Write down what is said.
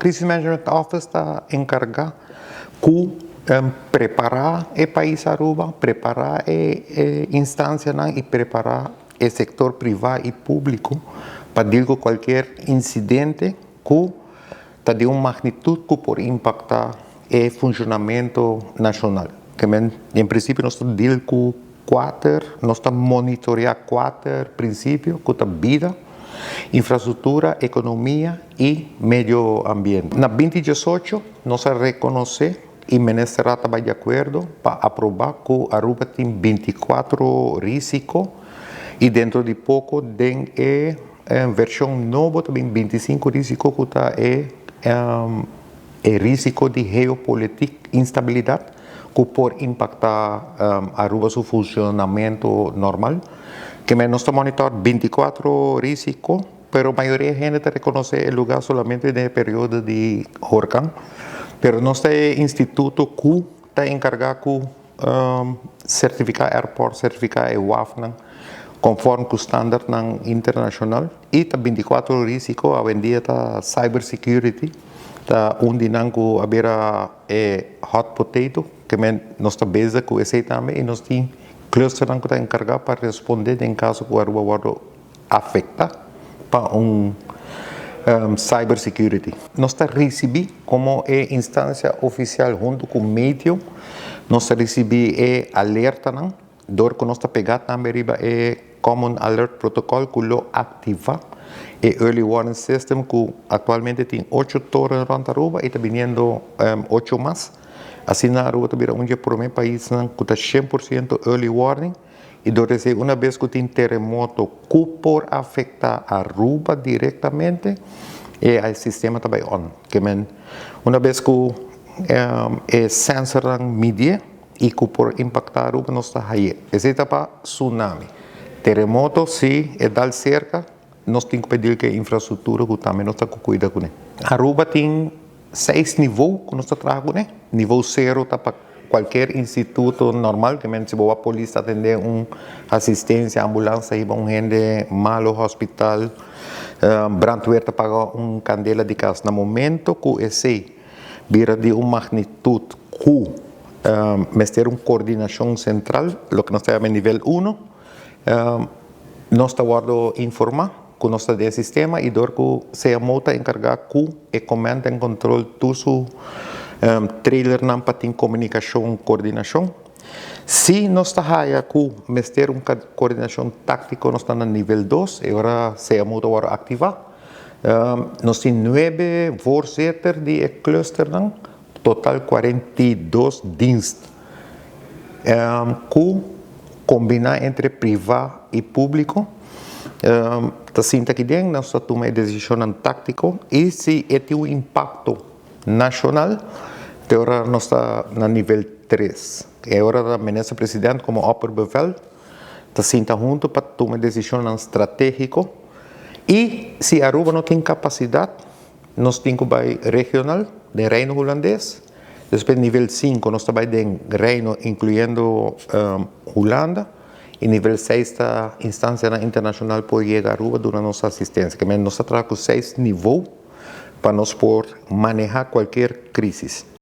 Crisis Management Office ta encarga cu prepara e pais Aruba, prepara e instancianan y prepara e sector priva y publico pa deal cu cualkier incidente cu ta di un magnitud cu por impacta e funcionamento nacional. Kemen, en principio nos ta deal cu cuater, nos ta monitorea cuater principio cu ta bida, infrastructura, economia y medio ambiente. Na 2018 nos a reconoce y Minister a bay di acuerdo pa aproba cu Aruba tin 24 risico y dentro di poco den e version nobo tambe 25 risico cu ta e risico di geopolitiek instabilidad cu por impacta Aruba su funcionamento normal. Kemen nos ta monitor 24 risico, pero mayoria hende ta reconoce e lugar solamente den periodo di horcan. Pero nos ta e instituto cu ta encarga cu certifica airport, certifica e wafnan conforme cu standardnan internacional. Y ta 24 risico, awendia ta cyber security, ta un di nan cu a bira e hot potato, kemen nos ta bezig cu esey tambe y nos tin clusternan cu ta encarga pa responde den caso cu Aruba wordo afecta pa un cyber security. Nos ta ricibi como e instancia oficial hunto cu medio, nos ta ricibi e alertanan, door cu nos ta pega tambe riba e Common Alert Protocol cu lo activa e Early Warning System, cu actualmente tin 8 toren rond Aruba y ta biniendo 8 mas. Asina Aruba ta bira un di e prome paisnan cu ta 100% early warning y door di un bes cu tin teremoto cu por afecta Aruba directamente, e sistema ta bay on. Kemen un bes cu e sensor midi y cu por impacta Aruba, nos ta haye. Esey ta pa tsunami. Teremoto, si e dal cerca, nos tin cu pidi cu infrastructura cu tambe nos ta cuida cu ne. Aruba tin seis nivel cu nos ta traha cu ne. Nivel 0 ta pa cualkier instituto normal, kemen si bo polis atende un asistencia, ambulance hiba un hende malo hospital, brandweer ta paga un candela di cas. Na momento cu esey bira di un magnitud cu mester un coordinacion central, loke nos ta yama nivel 1, nos ta wordo informa cu nos ta den sistema y door cu CMO ta encarga cu e command and control tur su trailernan pa tin comunicacion, coordinacion. Si nos ta haya cu mester un coordinacion tactico, nos ta na nivel 2 y ora CMO ta wordo activa. Nos tin nuebe voorzitter di e clusternan, total 42 dienst. Cu combina entre priva y publico. Ta sinta aki den, nos ta tuma decision tactico y si e tin un impacto nacional, te ora nos ta na nivel 3. Y ora minister president como opperbevel ta sinta hunto pa tuma decision strategico y si Aruba no tin capacidad, nos tin cu bay regional, di Reino Hulandes. Despues nivel 5 nos ta bay di Reino, incluyendo Hulanda. Y nivel 6 ta instancia internacional por yega Aruba duna nos asistencia. Kemen nos ta traha cu seis nivel pa nos por maneha cualkier crisis.